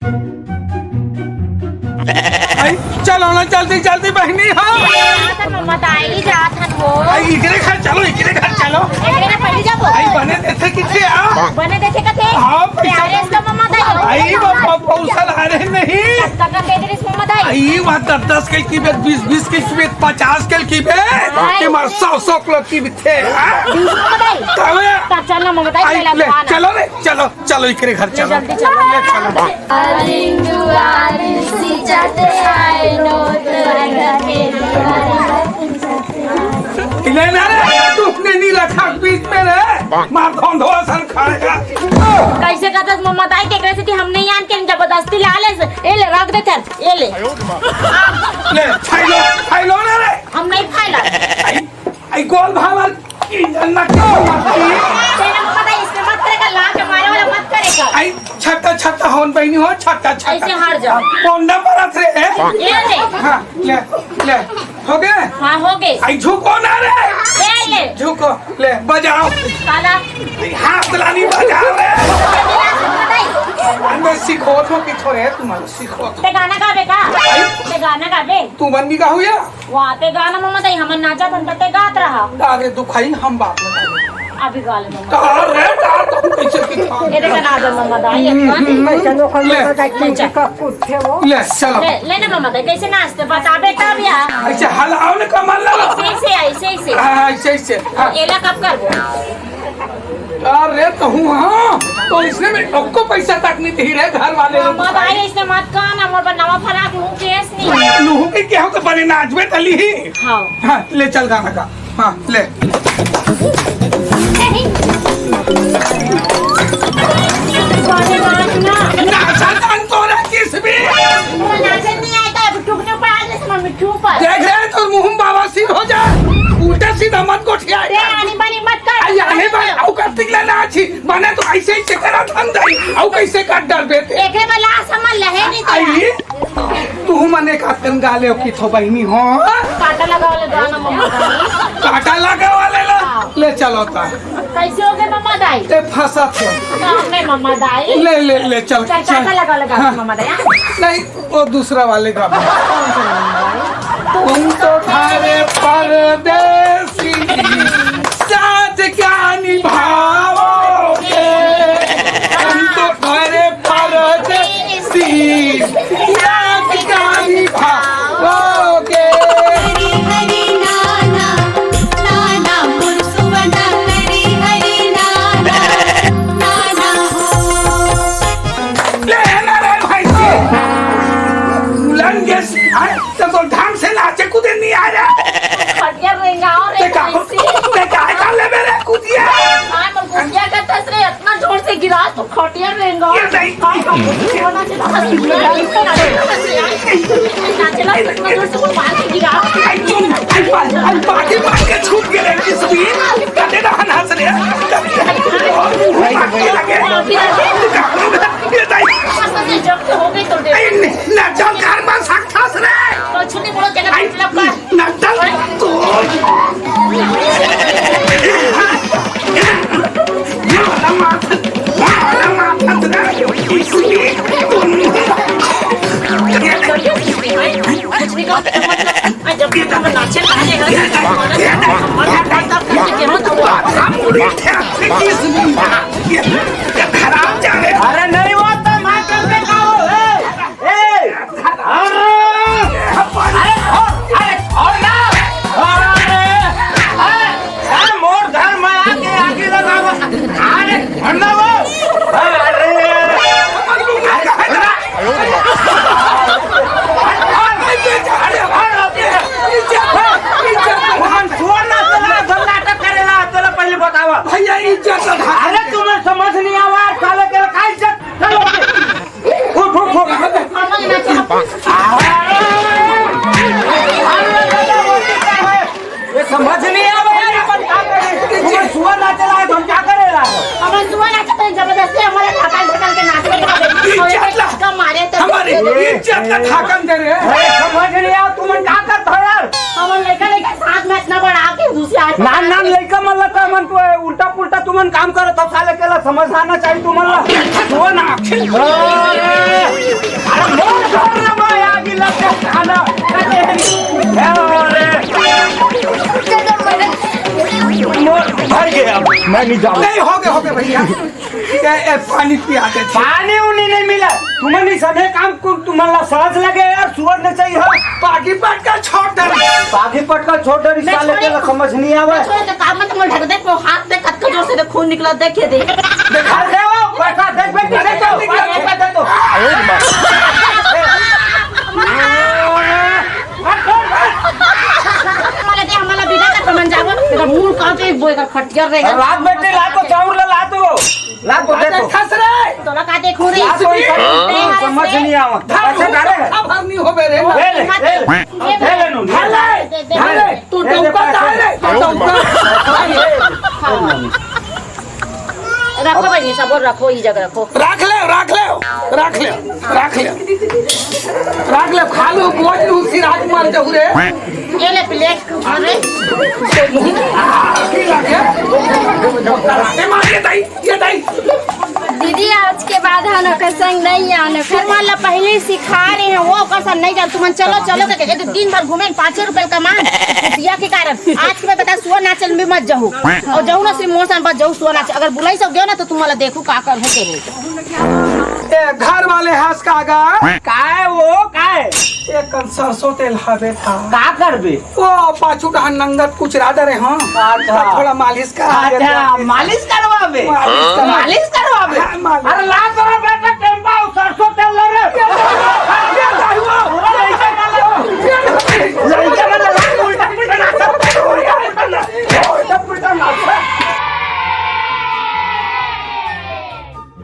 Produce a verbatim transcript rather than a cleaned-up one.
आई, चलो ना जल्दी जल्दी बहिनी, हाँ। जात हन ममता, आई जात हन वो। आई, इकरे घर चलो, इकरे घर चलो। एकरे घर पहली जाबो। आई, बने देथे किथे, आ? बने देथे कथे? हाँ, पैसा प्यारे दो। इसका ममता आई, वो पौ-, पौसल आ रहे नहीं। कतका दे दे इस ममता आई। आई, वहाँ दस दस के किबे, बीस बीस के किबे, पचास के किबे। आई। ये मार सौ सौ किलो किबे थे, हाँ? बीस ममता आई। तबे। तब चल ना ममता आई, आई, पहला ले, दुकान आ। चलो रे, चलो। चलो, इकरे घर ले, चलो। जल्दी चलो। ले, चलो। आलिंग दुआर सींचत आए नो तोर घर के ले ना रे, तू अपने नी रखा बीच में रे। मार धोंधो असन खाएगा। कैसे कहत हस ममता आई, तेकरे सेती हम नहीं आन के जबरदस्ती ला ले से। ए ले, रख दे थर, ए ले। ले, खाई लो, खाई लो ना रे। हम नहीं खाएला। आई, आई गोल भावर की जन्नत की मस्ती। तेरे को पता है, इसमें मत करेगा, ला के मारे वाला मत करेगा। आई छट्टा, छट्टा होन बहिनी हो, छट्टा, छट्टा। ऐसे हार जाओ। कौन नंबर आत रे? ये ले। हाँ, ले, ले। हो गए? हाँ, हो गए। आई झुको ना रे। ये ले। झुको, ले, बजाओ। काला। आई हाथ लानी बजाओ रे। बताई। अंदर सीखो तो कि थोड़े तुम्हारे सीखो। ते गाना गाबे का? ते गाना गाबे? तू मन भी गाहू या? वाह, ते गाना ममता आई, हमन नाचत हन त ते गात रहा। अरे दुखाई हम बात में। अभी गा ले ममता। का रे, का तू कैसे सीखा? ये देखा ना दे ममता आई, हम्म, एक बार। हम्म, हम्म। कैसे लोग हम ले। लोग का चुप का कुत्ते वो। ले, चलो। ले, ले ना ममता आई, कैसे नाचते बताबे तब या। ऐसे हलाओ ना कमर लगा। ऐसे, ऐसे, ऐसे, ऐसे। हाँ, ऐसे, ऐसे। हाँ। एला कब करबो? अरे तो हूँ, हाँ, तो इसने में आपको पैसा तक नहीं दी रे घर वाले लोग। ममता आई, इसने मत कहा ना, मोर पर नवा फराक लूँ केस नहीं। लूहू के क्या हो तो बने नाचबे तली ही। हाँ। हाँ, ले चल गाना का। हाँ, ले। गाने नाच ना। नाचा जान तो रे किस भी। वो नाचे नहीं आता, अब टुकने पड़ा जैसे मम्मी टू पर। देख रहे हैं तो मुंह में बवासीर हो जा। उल्टा सीधा मत गोठिया। ए, आनी बानी मत कर। आई आने बानी, औ करतिक ला नाची। माने तो ऐसे ही चेकरा धन दई। औ कैसे काट डाल बेटे। एके में लाश हमर लहे नहीं तेरा। आई, तू मने का कन गाले हो कि थो बहिनी हो? काटा लगा वाले गाना मम्मा दाई। काटा लगा वाले ला? हाँ। ले चलो ता। कैसे हो गए मम्मा दाई? ते फंसा थे। ना, मैं मम्मा दाई। ले, ले, ले, चल, चल, चल। काटा लगा लगा हाँ। मम्मा दाई, हाँ? नहीं, वो दूसरा वाले का। कौन सा मम्मा दाई? तुम तो थारे परदेसी, साथ क्या निभाओगे? हम तो थारे परदेसी, साथ क्या निभाओगे? हरी हरी नाना, नाना मोर सुवना, हरी हरी नाना, नाना हो। ले ना रे भाई, लंगे से, हाँ? तो, तो ढंग से नाचे कूदे नहीं आ रहा। खटिया रेंगाओ रे ते का, कैसी? ते का कर ले मेरे कुतिया? हाँ, तो कुतिया का तस रे, इतना जोर से गिरा तो खटिया रेंगाओ। ये नहीं। हाँ, तो कुतिया ना चला, नाचे ला, इतना जोर से वो मार के गिरा। आई तुम, आई पाल, आई पार्टी मार के छूट गए रे किस भी। कटे ना हंस रे। ये नहीं। जब हो गई तो दे। आई नहीं, ना चल घर में सक्सेस रे। तो छुट्टी बोलो, जगह आई, मतलब का। नटल तो। खराब जाने। अरे नहीं हुआ तो मार करते का हो, ए? ए, अरे, अरे, छोड़, अरे, छोड़ ना। अरे, अरे, अरे, मोर घर में आके आगी लगावा। अरे, छोड़ ना वो। अरे, अरे, छोड़ ना। अरे, अरे, अरे, छोड़ ना, तोला, तोला नाटक करेला, तोला पहले बतावा। भैया, इज्जत रखा। अरे, तुम्हें समझ नहीं आवा, साले के का इज्जत? चलो, उठ, उठ, उठ। ये समझ नहीं आ रहा यार, अपन क्या करें? तुम्हें सुअर नाचे लाए, तो हम क्या करें यार? हमारे सुअर नाचे तो जबरदस्ती हमारे ढाकन ढाकन के नाच के खा गए। इज्जत ला। कम मारे तो हमारी इज्जत का ढाकन दे रहे हैं। अरे समझ नहीं आ, तुम क्या करते हो यार? हमन लइका लइका साथ में इतना बड़ा आके दूसरे आदमी नान नान लइका मन ला का मन तो है, उल्टा पुल्टा तुमन काम करत हो साले, केला समझ आना चाहिए तुमन ला। वो ना। अरे, नहीं जाओ। नहीं, हो गए, हो गए भैया। ए, ए, पानी पिया दे। पानी उनी नहीं मिला। तुमन नहीं समझे काम को, तुमन ला सांस लगे यार, सुअर ने चाहिए। पागी पटका छोड़ दे। पागी पटका छोड़ दे, इस नहीं, साले के छोड़े। ला समझ नहीं आवे। छोड़े तो काम में तो मुंह ढक दे, को हाथ दे, कतको जोर से दे, खून निकला, देखे दे। दिखा दे वो, पैसा दे, बेटी, दे दो। पैसा दे दो। वाला दे, हमला बिना कर मन जाबो, एकर मुंह काटे, वो एकर खटिया रे। रात बेटी, रात को चाउर ला, ला तू। ला तो दे तो। खस रे। तोला का देखू रे? ला तो इधर। हाँ। समझ नहीं आवा। धर, अच्छा, धर। अब हर नहीं होबे रे। ले ले, ले ले। ले ले नू, ले ले। ले, ले। तू ले ले डौका पैसा। जा रे, तू डौका। रखो बहिनी, सब रखो, ई जगह रखो। राख ले, राख ले, राख ले, राख ले। राख ले, खा लो, बोझ लू, सिराज मार जाऊ रे। ये ले प्लेट, अरे। तो मुंह में आग ही लगे। ए, मार ये दाई, ये दाई। दीदी, आज के बाद हम ओकर संग नहीं आने। फिर मान ला पहले ही सिखा रहे हैं, वो ओकर संग नहीं जान। तुमन चलो, चलो करके, ये तो दिन भर घूमे, पाँचे रुपए कमान, रुपया के कारण। आज के बाद बता, सुअर नाचल में मत जाहू। और जाहू ना, सिर्फ मोर संग बस जाहू सुअर नाच। अगर बुलाई सब गयो ना, तो तुम्हारा देखू का कर हो के रे। ए, घर वाले हंस का गा। काय वो, काय? एक कन सरसों तेल हवे था। का करबे? वो पाछू डहन नंगत कुचरा डरे, हाँ। अच्छा। थोड़ा मालिश करा दे अच्छा, तो। मालिश करवाबे? मालिश करा। मालिश करवाबे? हाँ, मालिश। अरे ला तो